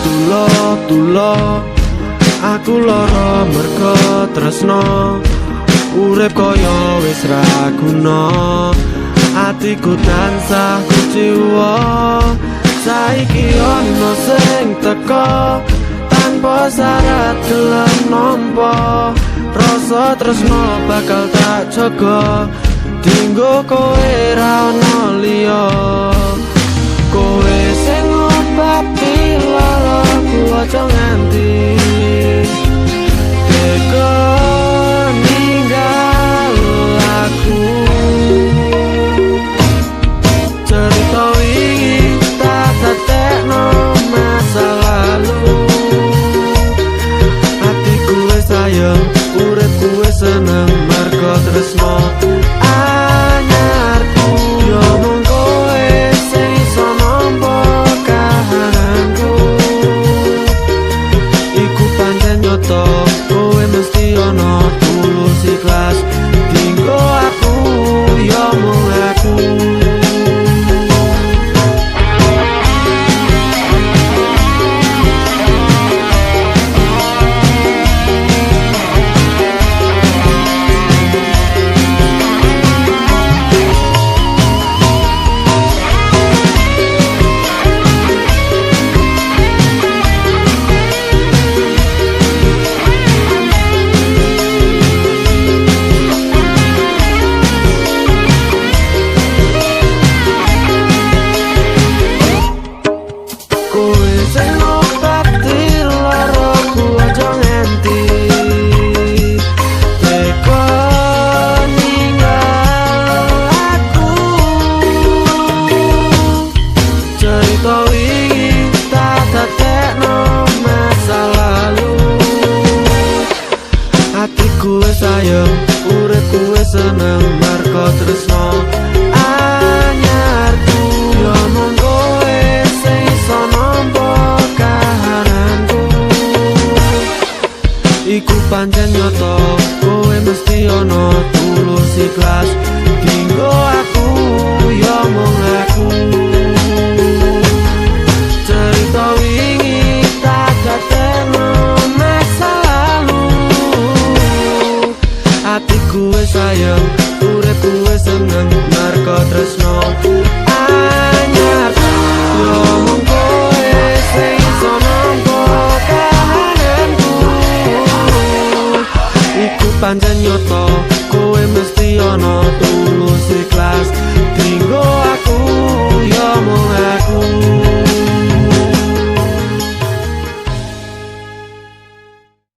Tulo tulo, aku lara mergo tresno. Urip kaya wis ra guna, atiku tansah kuciwa. Saiki ana sing teko tanpa syarat gelem nampa. Rasa tresno bakal tak jaga, dinggo kowe ra ono liya. Kowe sing ngobati laraku, aja nganti tega ninggal aku. Cerita wingi tak dadekno masa lalu. Atiku wis ayem, uripku wis seneng mergo tresno anyarku. Yo mung kowe sing iso nampa kahananku. Iku pancen nyoto, kowe mesti ana tulus ikhlas dinggo aku, yo mung aku. Kowe sing ngobati laraku, aja nganti tega ninggal aku. Cerita wingi tak dadekno masa lalu. Atiku wis ayem, uripku wis seneng mergo tresno anyarku. Yo mung kowe sing iso nampa kahananku. Iku pancen nyoto, kowe mesti ana tulus ikhlas dinggo aku, yo mung aku. Cerita wingi tak dadekno masa lalu. Atiku wis ayem, uripku wis seneng mergo tresno anyar. Yo mung kowe sing iso nampa kahananku. Iku pancen nyoto, kowe mesti